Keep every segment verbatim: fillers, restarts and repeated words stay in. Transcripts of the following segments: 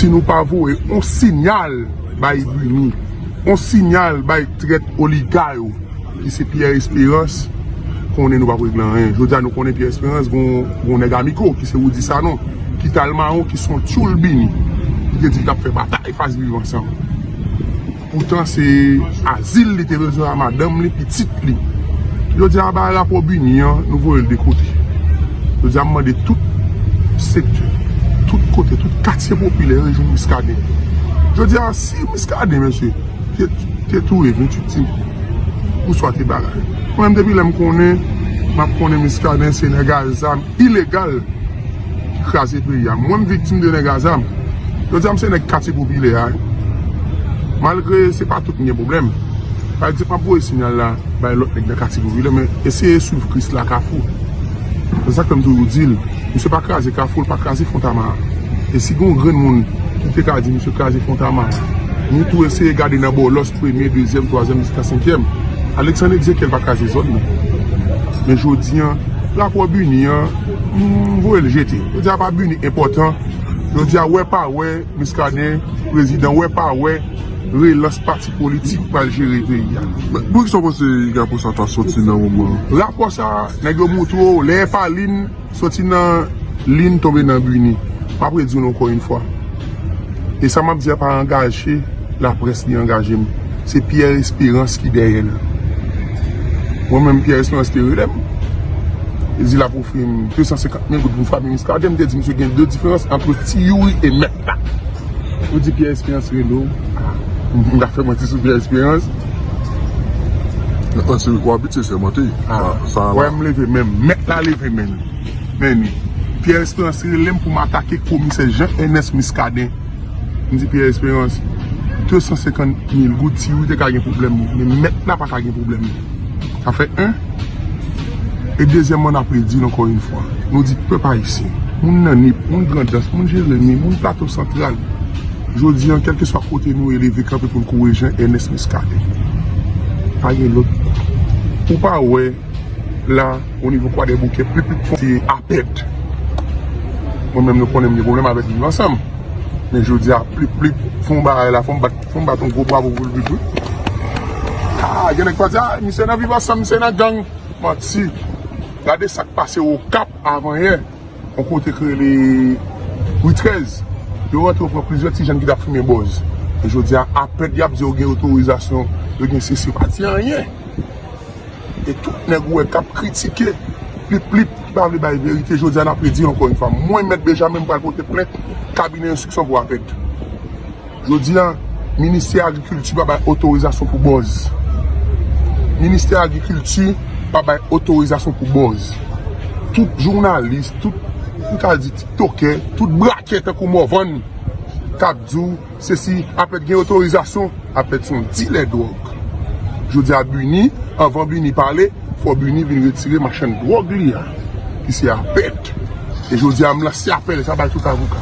Si nou pa voye yon siyal bay Bini, yon siyal bay trèt oliga yo, ki se Pierre Espérance, konnen nou p ap regle anyen. Jodi a nou konnen Pierre Espérance gon, gon nèg Amiko, ki se Rudy Sanon, ki t al mawon, ki se yon tchoul Bini. Li te di l t ap fè batay fas Viv Ansanm. Poutan se azil li te bezwen a madanm li, pitit li. Jodi a ba rapò Bini an, nou voye l de kote. Jodi a m mande tout sektè, tout kote, tout katye popilè rejwenn Muscadin. Jodi a si Muscadin, mesye, te, te touye venntuit timoun, oswa te bagay. Mwen menm depi lè m konnen, m ap konnen Muscadin se nèg a zam ilegal ki kraze peyi a. Mwen m viktim de nèg a zam. Jodi a m se nèg katye popilè a. Malgre se pa tout m gen pwoblèm. Pa egzanp, m ap voye siyal la bay lòt nèg nan katye popilè, men eseye swiv Krisla Kafou. Se sa k fè m toujou di l, misye pa kraze Kafou, l pa kraze Fontamara. E si gen yon grenn moun ki te ka di misye kraze Fontamara, nou tou eseye gade nan Bòlòs, premye, dezyèm, twazyèm, jiska senkyèm. Alexandre Ezekiel pa kraze zòn nan. Men jodi a, rapò Bini an, m voye l jete. Jodi a pa Bini enpòtan. Jodi a wè pa wè, Muscadin, prezidan, wè pa wè, relans pati politik pral jere peyi a. Men poukisa w panse rapò sa ta soti nan moman an? Rapò sa, nèg yo montre w, lè pa Lin, soti nan Lin tonbe nan Bini. M ap redi w l ankò yon fwa. E sa m ap di a pa angaje laprès li angaje m. Se Pierre Espérance ki dèyè l. Mwen menm, Pierre Espérance te rele m. Li di l ap ofri m de san senkant mil goud pou m frape Muscadin. M te di misye gen de diferans ant Ti Youri e mèt la. Ou di Pierre Espérance rele w. M ka fè manti sou Pierre Espérance. Mwen se w abitye sèmante. Ah, sa la. Wè m leve men m. Mèt la leve men l. Men li. Pierre Espérance rele m pou m atake komisè Jean Ernest Muscadin. M di Pierre Espérance, de san senkant mil goud, Ti Youri te ka gen pwoblèm, men mèt la pa ka gen pwoblèm. Sa fè en. E dezyèmman, n ap redi l ankò yon fwa. Nou di pèp ayisyen, moun nan Nip, moun Grandans, moun Jeremi, moun Plato Santral, jodi a, kèlkeswa kote nou ye, leve kanpe pou n kouri Jean Ernest Muscadin. Pa gen lòt. Ou pa wè, la, o nivo Kwadèboukè, Plip Plip fè yon ti apèd. Mwen menm, nou konnen m gen pwoblèm avèk Viv Ansanm. Men jodi a, Plip Plip fè yon bagay la, fò m bat, fò m bat yon gwo bravo pou Plip Plip, wi. Ah, gen nèg pa di, ah, misye nan Viv Ansanm, misye nan gang. Manti. Gade sa k pase Okap avan yè. Yon kote k rele Ri trèz. Yo rantre, yo pran plizyè ti jèn ki t ap fimen bòz. E jodi a, apèd y ap di yo gen otorizasyon, yo gen sesi, yo pa di anyen. E tout nèg ou wè k ap kritike, Plip Plip, ki pa vle bay verite, jodi a n ap redi l ankò yon fwa. Mwen, Mèt Benjamin, m pral pote plent kabinè enstriksyon pou apèd. Jodi a, Ministè Agrikilti pa bay otorizasyon pou bòz. Ministè Agrikilti pa bay otorizasyon pou bòz. Tout jounalis, tout, m ka di tiktokè, tout brakè tankou Morvan k ap di w sesi, apèd gen otorizasyon, apèd se yon dilè dwòg. Jodi a Bini, anvan Bini pale, fò Bini vin retire machann dwòg li a, ki se apèd. E jodi a m lanse apèl sa bay tout avoka,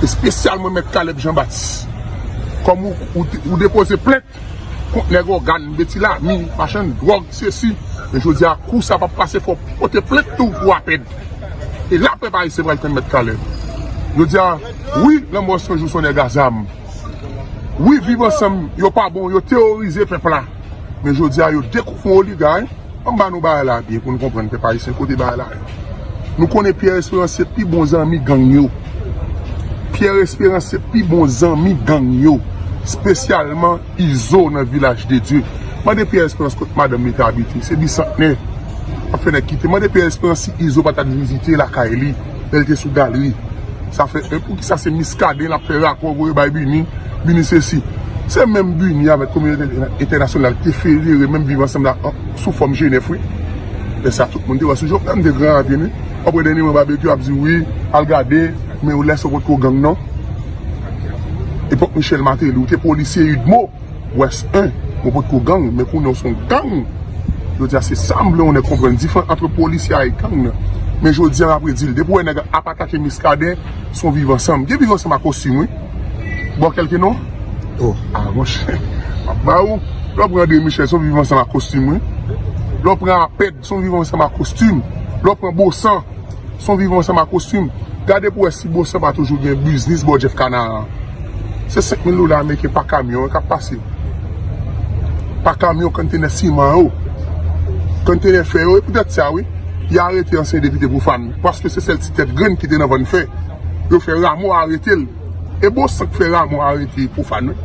espesyalman mèt Caleb Jean Baptiste. Kòm ou, ou, ou depoze plent kont nèg ògàn, Betty Lamy, machann dwòg, sesi. Men jodi a kou sa p ap pase, fò pote plent tou pou apèd. E la pèp ayisyen pral tann mèt Caleb. Jodi a, wi, Lanmò San Jou se yon nèg a zam. Wi, Viv Ansanm, yo pa bon, yo teworize pèp la. Men jodi a, yo dekoupe yon oliga, wi. Ann ba nou bagay la byen pou nou konprann pèp ayisyen kote bagay la ye. Nou konnen Pierre Espérance se pi bon zanmi gang yo. Pierre Espérance se pi bon zanmi gang yo. Espesyalman Izo nan Vilaj de Dye. Mande Pierre Espérance kot madanm li te abite. Se Bisantnè. Ap fè nèg kite. Mande Pierre Espérance si Izo pa t al vizite lakay li lè l te sou galri. Sa fè, e poukisa se Muscadin l ap fè rapò voye bay Bini? Bini sesi. Se menm Bini avèk kominote entènasyonal te federe menm Viv Ansanm la an, sou fòm G nèf, wi. Lè sa tout moun te wè sou Jovenel, m te gran avyen, wi. Apre dènye mwen Babekyou ap di, wi, al gade, men ou lè sa w potko gang non. Epòk Michel Martelly, ou te polisye UDMO. Wès en, mwen potko gang, men kounye a w se yon gang. Jodi a se sa m vle yon nèg konprann, diferans ant polisye a e gang nan. Men jodi a m ap redi l, depi w wè nèg ap atake Muscadin, se yon Viv Ansanm. Gen Viv Ansanm a kostim, wi. Bon, kèlke non? Oh, ah, monchè, m ap ba ou. Lè w pran André Michel, se yon Viv Ansanm a kostim, wi. Lè w pran Apèd, se yon Viv Ansanm a kostim. Lè w pran Bosan, se yon Viv Ansanm a kostim. Gade pou w wè si Bosan pa toujou gen biznis bò Jeff Canaran. Se senk mil dola ameriken pa kamyon k ap pase. Pa kamyon, kontenè siman yo, kontenè fè yo. E poutèt sa, wi, y arete ansyen depite Pwofàn, paske se sèl ti tèt grenn ki te nan vann fè. Yo fè Ramo arete l. E bon san k fè Ramo arete Pwofàn, wi.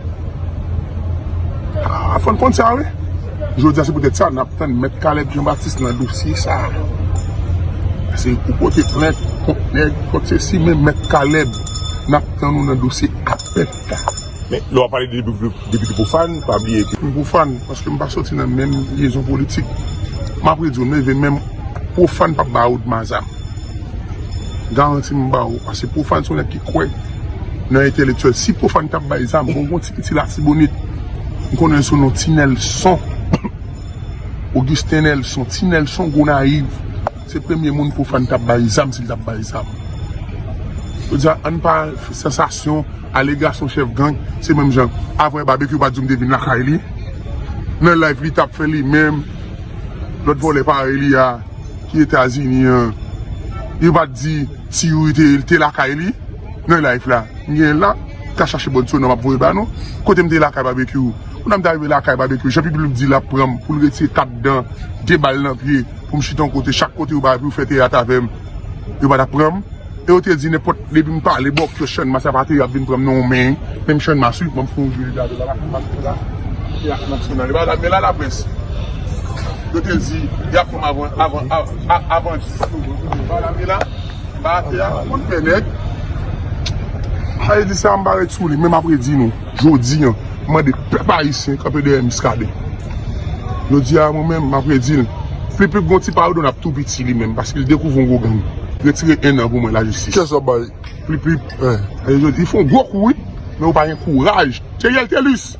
A, fò n konn sa, wi. Jodi a, se poutèt sa n ap tann Mèt Caleb Jean Baptiste nan dosye sa a. Se ou pote plent kont nèg, kont sesi, men Mèt Caleb, n ap tann ou nan dosye apèl la. Men lè w ap pale de depi, depi Pwofàn, pa bliye ke. M Pwofàn, paske m pa soti nan menm lyezon politik. M ap redi w, m leve men m, Pwofàn p ap ba Odma zam. Garanti m ba w, paske Pwofàn se yon nèg ki kwè nan entelektyèl. Si Pwofàn t ap bay zam, bon, gon ti piti Latibonit, m konnen l sou non Ti Nèlson. Ogisten Nèlson, Ti Nèlson Gonayiv. Se premye moun Pwofàn t ap bay zam, si l t ap bay zam. Yo di, ann pa fè sansasyon, alegasyon chèf gang, se menm jan. Avan Babekyou pa t di w m te vin lakay li. Nan live li t ap fè li menm. Lòt vòlè parèy li a, ki Etazini an, li pa t di Ti Youri te, te lakay li nan live la. M gen l la, ka chache bòn sono m ap voye ba nou. Kote m te lakay Babekyou. Kounye a m ta rive lakay Babekyou. Jan Pipi di l ap pran m pou l retire kat dan, de bal nan pye, pou m chita yon kote, chak kote yo bay pou yo fè teyat avè m, yo pa t ap pran m. E yo te di nenpòt, depi m pale bòkyò Channmas, apa te y ap vin pran m nan yon men, menm Channmas, wi, ban m fè yon jwe gade, ba la, ba la, ba la, ba la, men la laprès. Yo te di, y ap pran m avan, avan, avan, avan dis novanm. Ba la, men la, ba atè a, konn fè nèg. Sa vle di sa, m pa ret sou li, men m ap redi nou. Jodi a, m mande pèp ayisyen kanpe dèyè Miskaden. Jodi a, mwen menm, m ap redi l. Pliplip gon ti padon, n ap tou piti li menm, paske l dekouvri yon gwo gang. Retire en an pou mwen, lajistis. Kiyès w ap bay? Pliplip. Wi. E jodi, li fè yon gwo kou, wi, men ou pa gen kouraj. Theriel Thelus!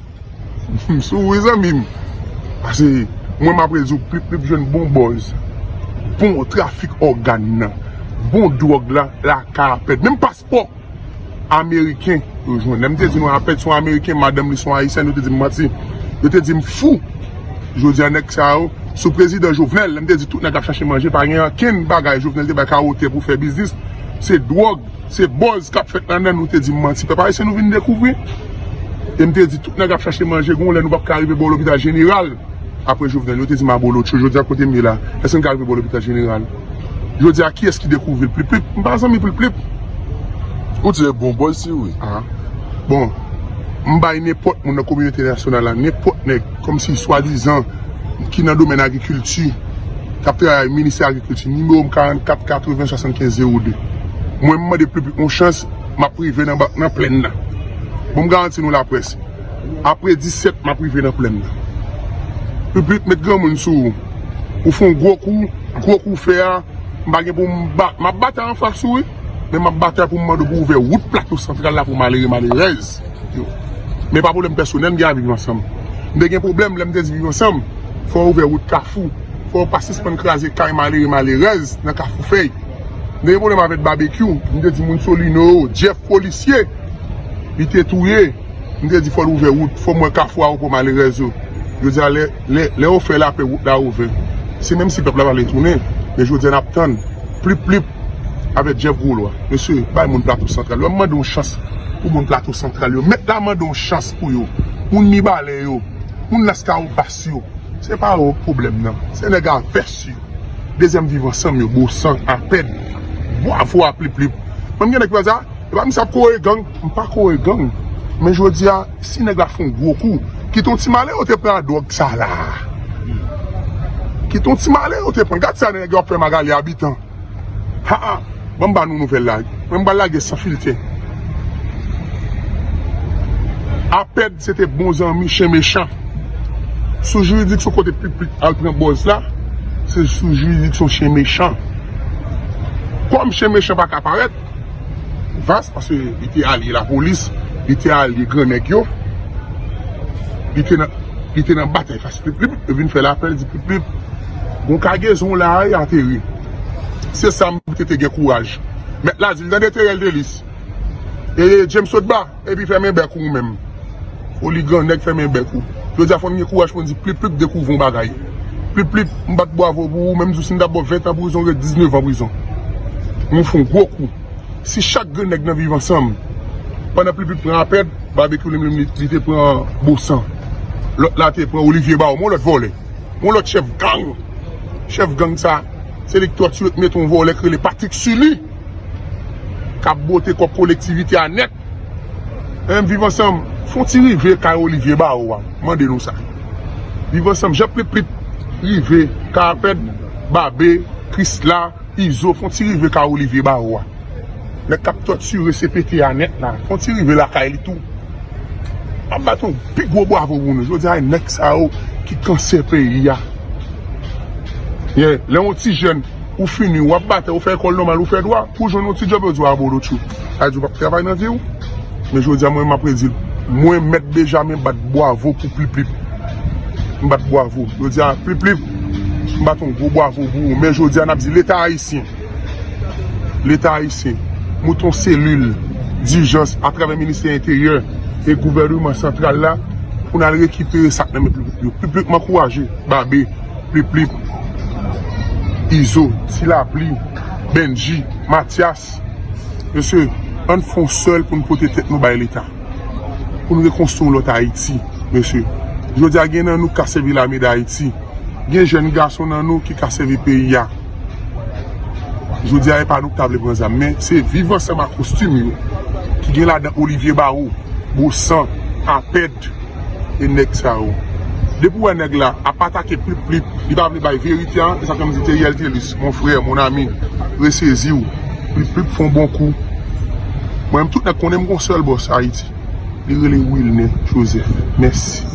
M sou ou, wi, zanmi m. Paske mwen, m ap redi w, Pliplip jwenn bon bòz, bon trafik ògàn nan, bon dwòg la, lakay Apèd. Menm paspò ameriken yo jwenn. Lè m te di nou Apèd se yon ameriken, madanm li se yon ayisyèn, yo te di m manti. Yo te di m fou. Jodi a, nèg sa yo, sou prezidan Jovenel, lè m te di tout nèg ap chache manje, pa gen ankenn bagay Jovenel te bay Kawotè pou fè biznis. Se dwòg, se bòz k ap fèt anndan, nou te di m manti. Pèp ayisyen, nou vin dekouvri. E m te di tout nèg ap chache manje, gon lè nou p ap ka rive bò lopital jeneral. Apre Jovenel, yo te di m abolotcho. Jodi a, kote m ye la? Èske n ka rive bò lopital jeneral? Jodi a, kiyès ki dekouvri l? Pliplip? M pa zanmi Pliplip. Ou di e bon bòz, si wi. Ah. Bon, m bay nenpòt moun nan kominote entènasyonal la, nenpòt nèg, kòmsi swadizan, ki nan domèn agrikilti, k ap travay ministè agrikilti, nimewo m karannkat katreven swasannkenz zewo de. Mwen, m mande Pliplip yon chans, m ap rive nan, nan plèn nan. Bon, m garanti nou laprès. Apre disèt, m ap rive nan plèn nan. Pliplip, met granmoun sou ou. Ou fè yon gwo kou, gwo kou fè a, m pa gen pou m bat. M ap batay anfas ou, wi. Men m ap batay pou m mande w pou w ouvè wout Plato Santral la pou malere, malerèz yo. Men pa pwoblèm pèsonèl, m gen a Viv Ansanm. M te gen pwoblèm lè m te di Viv Ansanm, fò w ouvè wout Kafou. Fò w pa sispann kraze kay malere, malerèz nan Kafou Fèy. M te gen pwoblèm avèk Babekyou. M te di moun Solino yo, Jeff polisye, li te touye. M te di fò l ouvè wout, fò m wè Kafou a pou malerèz yo. Jodi a, lè, lè, lè yo fè lapè, wout la ouvè. Se menm si pèp la pa vle tounen, men jodi a n ap tann. Pliplip avèk Jeff Gwolwa. Mesye, bay moun Plato Santral yo. M mande yon chans pou moun Plato Santral yo. Mèt la mande yon chans pou yo. Moun Mibalè yo. Moun Laskawobas yo. Se pa yo pwoblèm nan. Se nèg a vès yo. Dezyèm Viv Ansanm yo, Bosan, Apèd. Bwavo a Pliplip. Mwen, m gen nèg ki fè sa. E pa misye ap kore gang, m pa kore gang. Men jodi a, si nèg la fè yon gwo kou, kite yon ti malere yo te pran dwòg sa la. Kite yon ti malere yo te pran. Gad sa nèg yo ap fè Magalie Habitant. Ha, ha. Ban m ba nou nouvèl la. Mwen m pral lage san filtè. Apèd se te bon zanmi chen mechan. Sou jiridiksyon kote Pliplip al pran bòz la, se sou jiridiksyon chen mechan. Kòm chen mechan pa ka parèt, Vaz, paske li te alye lapolis, li te alye grannèg yo, li te nan, li te nan batay fas Pliplip, yo vin fè lapèl, di Pliplip, gon kagezon la a, ateri. Se sa m te, te gen kouraj. Mèt la di l, tande Theriel Thelus. E James Sotba, epi fèmen bèk ou menm. Foli grannèg fèmen bèk ou. Jodi a fò n gen kouraj pou n di Pliplip dekouvri yon bagay. Pliplip, m bat bwavo pou ou, menm si w si n ta ba w ven tan prizon, w ret diznèf an prizon. Nou fè yon gwo kou. Si chak grannèg nan Viv Ansanm Pandan Pliplip pran Apèd, Babekyou li menm li, li te pran Bosan. Lòt la te pran Olivier Barreau, yon lòt vòlè. Yon lòt chèf gang. Chèf gang sa, se li k tòtire k mete yon vòlè k rele Patrick Sully. K ap bote kòb kolektivite a nèt. Menm Viv Ansanm, fè yon ti rive kay Olivier Barreau a. Mande nou sa. Viv Ansanm, jan Pliplip rive kay Apèd, Babe, Krisla, Izo, fè yon ti rive kay Olivier Barreau a. Nèg k ap tòtire C P T a nèt la. Fè yon ti rive lakay li tou. M ap bat yon pi gwo bwavo pou nou. Jodi a, nèg sa yo ki kansè peyi a. Yeah, lè yon ti jèn, ou fini, w ap batay, ou fè lekòl nòmal, ou fè dwa, pou w jwenn yon ti djòb, yo di w abolocho. Sa di w p ap travay nan vi w. Men jodi a, mwen, m ap redi l. Mwen, Mèt Benjamen, bat bwavo pou Pliplip. M bat bwavo. Jodi a, Pliplip, m bat yon gwo bwavo pou ou. Men jodi a, n ap di Leta ayisyen. Leta ayisyen, moute yon selil dijans atravè Ministè Enteryè e gouvènman santral la pou n al rekipere sa k nan men Pliplip yo. Pliplip, m ankouraje Babe, Pliplip, Izo, Ti Lapli, Bendji, Matyas. Mesye, ann fè yon sèl pou n pote tèt nou bay Leta. Pou n rekonstwi yon lòt Ayiti, mesye. Jodi a, gen nan nou k ka sèvi Lame Dayiti. Gen jèn gason nan nou ki ka sèvi peyi a. Jodi a, e pa nou k ta vle pran zam, men se Viv Ansanm ak kostim yo, ki gen ladan Olivier Barreau, Bosan, Apèd, e nèg sa yo. Depi w wè nèg la ap atake Pliplip, li pa vle bay verite a, e sa fè m di Theriel Thelus, mon frère, mon ami, resezi w. Pliplip fè yon bon kou. Mwen menm, tout nèg konnen m gon sèl bòs Ayiti. Li rele Wilner Joseph. Mèsi.